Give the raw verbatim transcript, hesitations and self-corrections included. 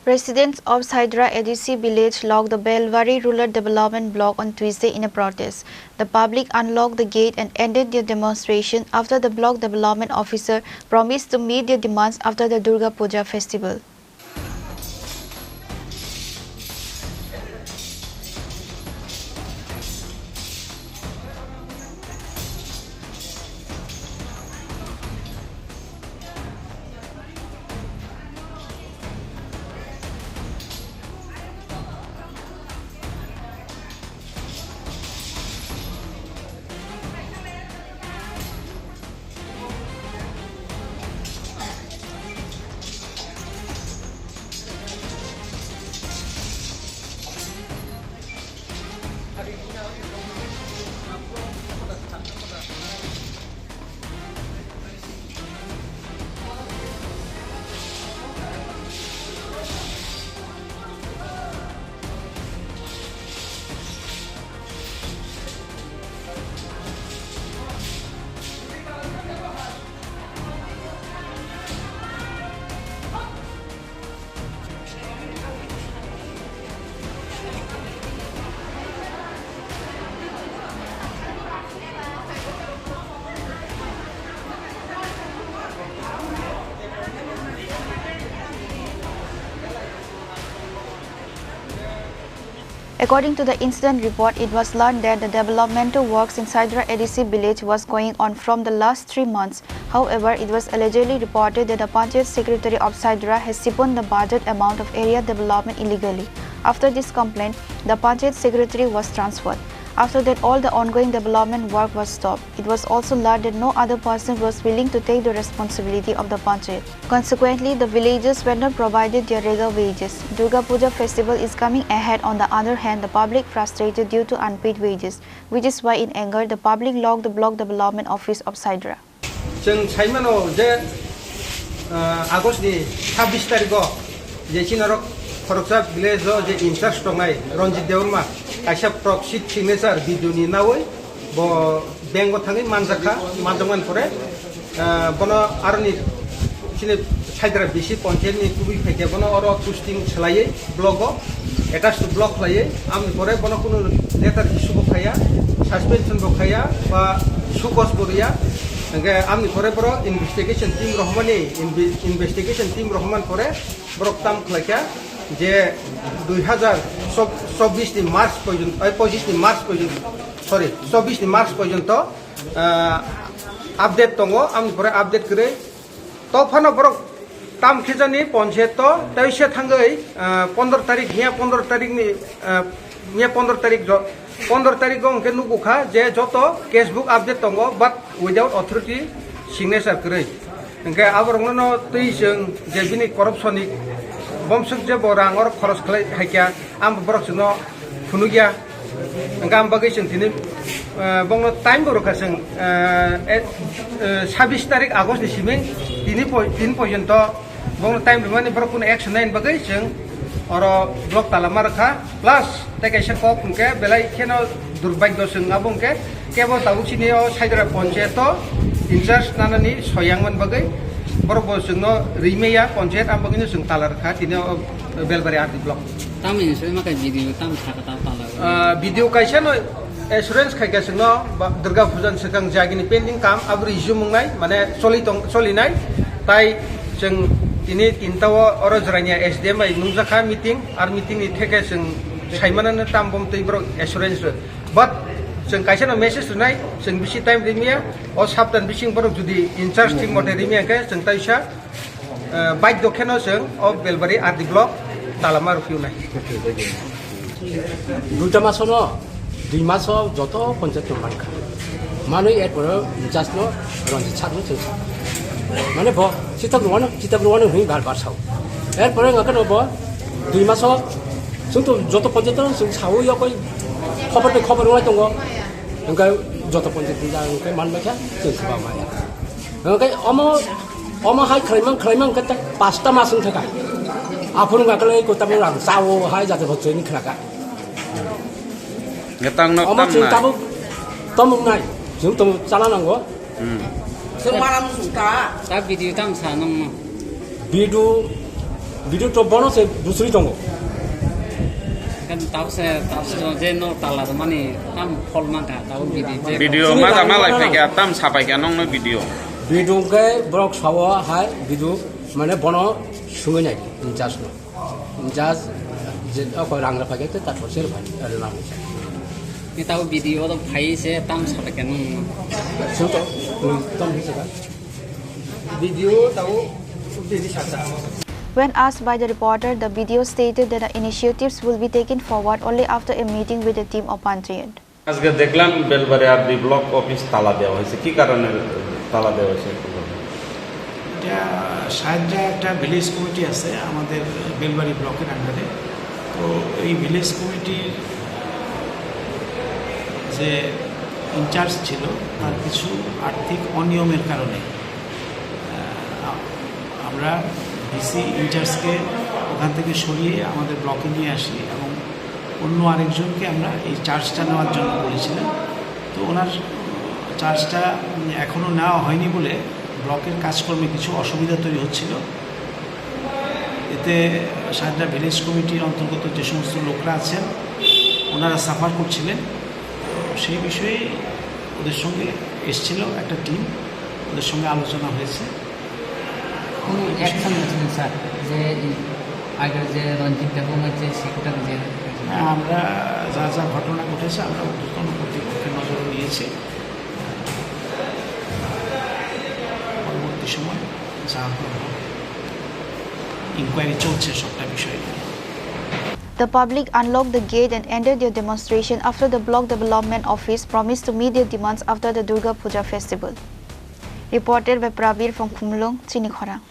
Residents of Saidra A D C village locked the Belbari Rural Development Block on Tuesday in a protest. The public unlocked the gate and ended their demonstration after the block development officer promised to meet their demands after the Durga Puja festival. According to the incident report, it was learned that the developmental works in Saidra A D C village was going on from the last three months. However, it was allegedly reported that the Panchayat secretary of Saidra has siphoned the budget amount of area development illegally. After this complaint, the Panchayat secretary was transferred. After that, all the ongoing development work was stopped. It was also learned that no other person was willing to take the responsibility of the Panchayat. Consequently, the villagers were not provided their regular wages. Durga Puja festival is coming ahead. On the other hand, the public frustrated due to unpaid wages, which is why in anger, the public locked the block development office of Saidra. Chwng saimano je, ah, August ni sabbish tarikh o je chini norok khoroksa village o je in charge tongnai Ranjit Debbarma kaisa proxy signature video ni nawi bo bank o thangwi manjakha, manjakmani pore, ah, bono aroni chini Saidra B C panchayat ni kubui phaikhe bono oro posting swlaiwi block o, attached to block khlaiwi, amni pore bono kunu letter issue bo khaiya, suspension bo khaiya, ba sukos bo riya. Hingke amni pore borok investigation team rohormani, inve-, investigation team rohormani pore borok tam khlaikha je dui hazar chobbish ni March porjonto, ai, pochish ni March porjonto, sorry, chobbish ni March porjonto, ah, update tongo, amni pore update kwrwi. To phano borok tam khejani panchayat to, tei se thangwi, ah, pondro tarik, miya pondro tarik ni, ah, miya pondro tarik jo-, pondro tarik o hwnkhe nukukha je joto case book update tongo, but without authority signature kwrwi. Hwnkhe aborokno no twi chwng je bini corruption ni bomswk je bo rang oro khoros khlai khaikha, ang borok chwngno phunukya. Hingke ang bagwi chwng tini, eh, bongno time bo rwkha chwng, eh, eh, eh, sabbish tarik August ni simi tini poi-, tini porjonto bongno time rwmani borok kunu action naini bagwi chwng oro block tala ma rwkha. Plus tei kaisa kok hwnkhe belai kheno durbagyo chwng abo hwnkhe kebo tabuk chini o Saidra panchayat o in charge nanani soyang man bagwi borok bo chwngno rimaya panchayat, ang bagwino chwng tala rwkha tini o Belbari R D block. Tamni se ma kai video tam saka ta pala. Ah, video kaisa no assurance khai ka chwngno ba Durga Puja ni swkang jagini pending kam abo resume wngnai, mane choli tong, choli nai. Tai chwng tini tinta o oro Jrania S D M bai nungjakha meeting, ar meeting ni theke chwng saimano tam bom twi borok assurance rw. But chwng kaisa no message rwnai, chwng bisi time rimya, o saptan bising borok jodi in charge thik mote rimya khe chwng taisa Eh, bike dokheno chwng o Belbari R D block talama rwphiyunai. Duita masono, dui maso joto panchayat no mankha. Manwi erpore jasno Ranjit sakno chwng sa. Mane bo chitab rwano, chitab rwano hwnwi bar bar sao. Erpore ngakano bo dui maso chwng to joto panchayat no chwng sao, yakoi khobor bai khobor rwnai tongo. Hwnkhe joto panchayat ni jang hwnkhe manbaikha chwng kwbangma ya. Hwnkhe omo, omo hai khlaimang, khlaimang khe tei pasta mas wng thaka. Aphuru wngkha khe kota rang chao hai jate bo chwini khnaka. Ngetang nok omo tam chwng nai. Tabuk tomung nai. Chwng tomung chala nango. Hmm. Chwng manam sung ta. Ta video tam sa nang no. Video Video to bono se busri tongo. Kan tau se, tau se je no tala mani tam phol mangkha, tau video je. Video chini maga rang malai mano. Phaikha, tam sapaikha nongno video. Video ke borok sawo hai video mane bono sungwi nai in charge no. In charge je ako rang rwphaikha te tarpor se rwphai, aro nang. Ni tau video to phai se tam sapaikha nongno. Sung to, tam hi se ka. Video tau video sasa. When asked by the reporter, the B D O stated that the initiatives will be taken forward only after a meeting with the team of Panchayat. আজকে দেখলাম Belbari RD block office তালা দেওয়া হয়েছে, কি কারণে তালা দেওয়া হয়েছে একটু বলবেন? এটা সাহেবরা একটা ভিলেজ কমিটি আছে আমাদের বেলবাড়ি ব্লকের আন্ডারে। তো এই ভিলেজ কমিটির যে ইনচার্জ ছিল, তার কিছু আর্থিক অনিয়মের কারণে আহ, আমরা ডিসি ইনচার্জকে ওখান থেকে সরিয়ে আমাদের ব্লকে নিয়ে আসি এবং অন্য আরেকজনকে আমরা এই চার্জটা নেওয়ার জন্য বলেছিলাম। তো ওনার চার্জটা এখনও নেওয়া হয়নি বলে ব্লকের কাজকর্মে কিছু অসুবিধা তৈরি হচ্ছিল। এতে সাহেবরা ভিলেজ কমিটির অন্তর্গত যে সমস্ত লোকরা আছেন, ওনারা সাফার করছিলেন। তো সেই বিষয়ে ওদের সঙ্গে এসছিল একটা টিম, ওদের সঙ্গে আলোচনা হয়েছে। কোনো অ্যাকশন নিয়েছিলেন স্যার, যে এই আগের যে রঞ্জিত দেববর্মার যে শিক্ষকটা যে হ্যাঁ, আমরা যা যা ঘটনা ঘটেছে, আমরা ঊর্ধ্বতন কর্তৃপক্ষের নজরে নিয়েছি। পরবর্তী সময় যা হবে, ইনকোয়ারি চলছে সবটা বিষয়ে। The public unlocked the gate and ended their demonstration after the block development office promised to meet their demands after the Durga Puja festival. Reported by Prabir from Khumulwng, Chini Khorang.